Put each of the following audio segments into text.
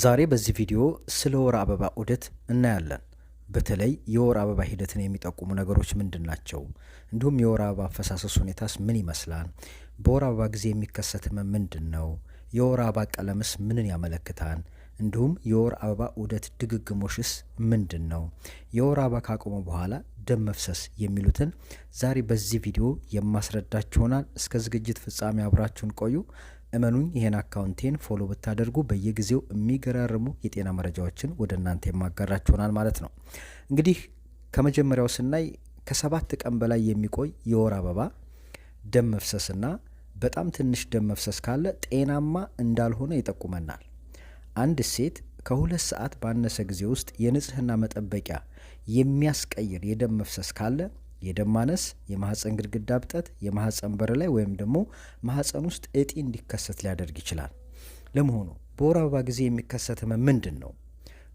ዛሬ በዚህ ቪዲዮ ስለ ወር አበባ ዑደት እናያለን። በተለይ የወር አበባ ሂደትን የሚጠቁሙ ነገሮች ምንድን ናቸው? እንዲሁም የወር አበባ አፈሳሰስ ሁኔታስ ምን ይመስላል? በወር አበባ ጊዜ የሚከሰት ህመም ምንድን ነው? የወር አበባ ቀለምስ ምንን ያመለክታል? እንዲሁም የወር አበባ ዑደት ድግግሞሽስ ምንድን ነው? የወር አበባ ካቆመ በኋላ ደም መፍሰስ የሚሉትን ዛሬ በዚህ ቪዲዮ የማስረዳችሁ ይሆናል። እስከ ዝግጅት ፍጻሜ አብራችሁን ቆዩ። እመኑኝ፣ ይሄን አካውንቴን follow ብታደርጉ በየጊዜው የሚገራርሙ የጤና መረጃዎችን ወደ እናንተ የማጋራችሁ ይሆናል ማለት ነው። እንግዲህ ከመጀመሪያው ስናይ ከ7 ቀን በላይ የሚቆይ የወር አበባ ደም መፍሰስና በጣም ትንሽ ደም መፍሰስ ካለ ጤናማ እንዳልሆነ ይጠቁመናል። አንድ ሴት ከ2 ሰዓት ባነሰ ጊዜ ውስጥ የንጽህና መጠበቂያ የሚያስቀይር የደም መፍሰስ ካለ የደም ማነስ፣ የማህፀን ግድግዳ እብጠት፣ የማህፀን በር ላይ ወይም ደግሞ ማህፀን ውስጥ እጢ እንዲከሰት ሊያደርግ ይችላል። ለመሆኑ በወር አበባ ጊዜ የሚከሰት ህመም ምንድን ነው?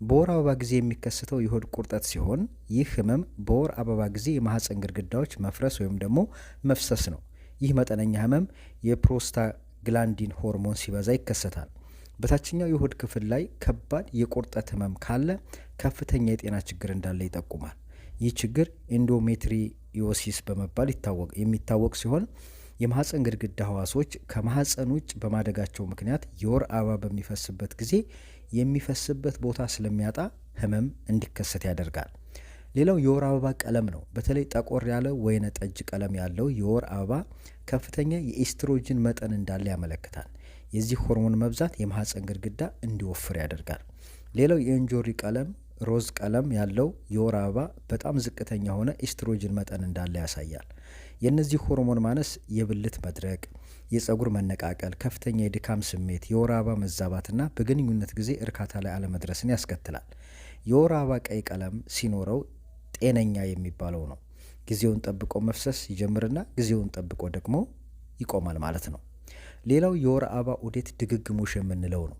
በወር አበባ ጊዜ የሚከሰተው የሆድ ቁርጠት ሲሆን ይህ ህመም በወር አበባ ጊዜ የማህፀን ግድግዳዎች መፍረስ ወይም ደግሞ መፍሰስ ነው። ይህ መጠነኛ ህመም የ prostaglandin ሆርሞን ሲበዛ ይከሰታል። በታችኛው የሆድ ክፍል ላይ ከባድ የቁርጠት ህመም ካለ ከፍተኛ የጤና ችግር እንዳለ ይጠቁማል። ይህ ችግር endometriosis በመባል የሚታወቅ ሲሆን የማህፀን ግድግዳ ህዋሶች ከማህፀን ውጭ በማደጋቸው ምክንያት የወር አበባ በሚፈስበት ጊዜ የሚፈስበት ቦታ ስለሚያጣ ህመም እንዲከሰት ያደርጋል። ሌላው የወር አበባ ቀለም ነው። በተለይ ጠቆር ያለ ወይነ ጠጅ ቀለም ያለው የወር አበባ ከፍተኛ የኤስትሮጅን መጠን እንዳለ ያመለክታል። የዚህ ሆርሞን መብዛት የማህፀን ግድግዳ እንዲወፍር ያደርጋል። ሌላው የእንጆሪ ቀለም፣ ሮዝ ቀለም ያለው የወር አበባ በጣም ዝቅተኛ የሆነ ኤስትሮጅን መጠን እንዳለ ያሳያል። የእነዚህ ሆርሞን ማነስ የብልት መድረቅ፣ የጸጉር መነቃቀል፣ ከፍተኛ የድካም ስሜት፣ የወር አበባ መዛባትና በግንኙነት ጊዜ እርካታ ላይ አለመድረስን ያስከትላል። የወር አበባ ቀይ ቀለም ሲኖረው ጤነኛ የሚባለው ነው። ጊዜውን ጠብቆ መፍሰስ ይጀምርና ጊዜውን ጠብቆ ደግሞ ይቆማል ማለት ነው። ሌላው የወር አበባ ዑደት ድግግሞሽ የምንለው ነው።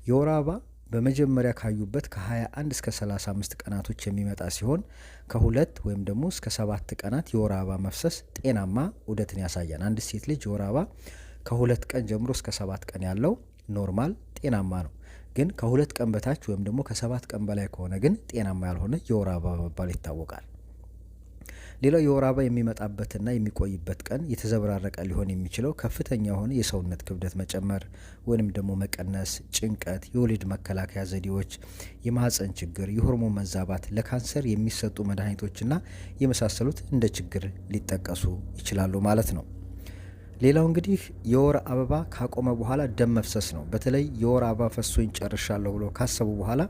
የወር አበባ በመጀመሪያ ካዩበት ከ21 እስከ 35 ቀናቶች የሚመጣ ሲሆን ከ2 ወይም ደግሞ እስከ 7 ቀናት የወር አበባ መፍሰስ ጤናማ ዑደትን ያሳያል። አንድ ሴት ልጅ የወር አበባ ከ2 ቀን ጀምሮ እስከ 7 ቀን ያለው normal ጤናማ ነው። ግን ከ2 ቀን በታች ወይም ደግሞ ከ7 ቀን በላይ ከሆነ ግን ጤናማ ያልሆነ የወር አበባ በመባል ይታወቃል። ሌላው የወር አበባ የሚመጣበትና የሚቆይበት ቀን የተዘበራረቀ ሊሆን የሚችለው ከፍተኛ የሆነ የሰውነት ክብደት መጨመር ወይንም ደግሞ መቀነስ፣ ጭንቀት፣ የወሊድ መከላከያ ዘዴዎች፣ የማህፀን ችግር፣ የሆርሞን መዛባት፣ ለካንሰር የሚሰጡ መድኃኒቶችና የመሳሰሉት እንደ ችግር ሊጠቀሱ ይችላሉ ማለት ነው። ሌላው እንግዲህ የወር አበባ ካቆመ በኋላ ደም መፍሰስ ነው። በተለይ የወር አበባ ፈሶኝ ጨርሻለሁ ብሎ ካሰቡ በኋላ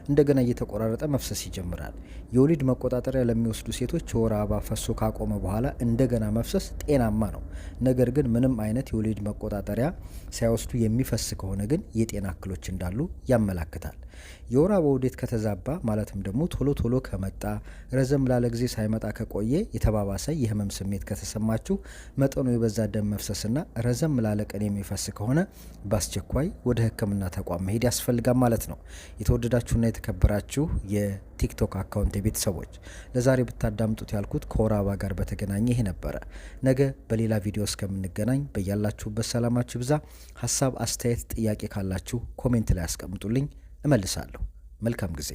እንደገና እየተቆራረጠ መፍሰስ ይጀምራል። የወሊድ መቆጣጠሪያ ለሚወስዱ ሴቶች የወር አበባ ፈሶ ካቆመ በኋላ እንደገና መፍሰስ ጤናማ ነው። ነገር ግን ምንም አይነት የወሊድ መቆጣጠሪያ ሳይወስዱ የሚፈስ ከሆነ ግን የጤና እክሎች እንዳሉ ያመላክታል። የወር አበባ ዑደት ከተዛባ፣ ማለትም ደግሞ ቶሎ ቶሎ ከመጣ፣ ረዘም ላለ ጊዜ ሳይመጣ ከቆየ፣ የተባባሰ የህመም ስሜት ከተሰማችሁ፣ መጠኑ የበዛ ደም መፍሰስና ረዘም ላለ ቀን የሚፈስ ከሆነ በአስቸኳይ ወደ ሕክምና ተቋም መሄድ ያስፈልጋል ማለት ነው። የተወደዳችሁና የተከበራችሁ የቲክቶክ አካውንት ቤተሰቦች፣ ለዛሬ ብታዳምጡት ያልኩት ከወር አበባ ጋር በተገናኘ ይሄ ነበረ። ነገ በሌላ ቪዲዮ እስከምንገናኝ በያላችሁበት ሰላማችሁ ይብዛ። ሀሳብ፣ አስተያየት፣ ጥያቄ ካላችሁ comment ላይ አስቀምጡልኝ፣ እመልሳለሁ። መልካም ጊዜ።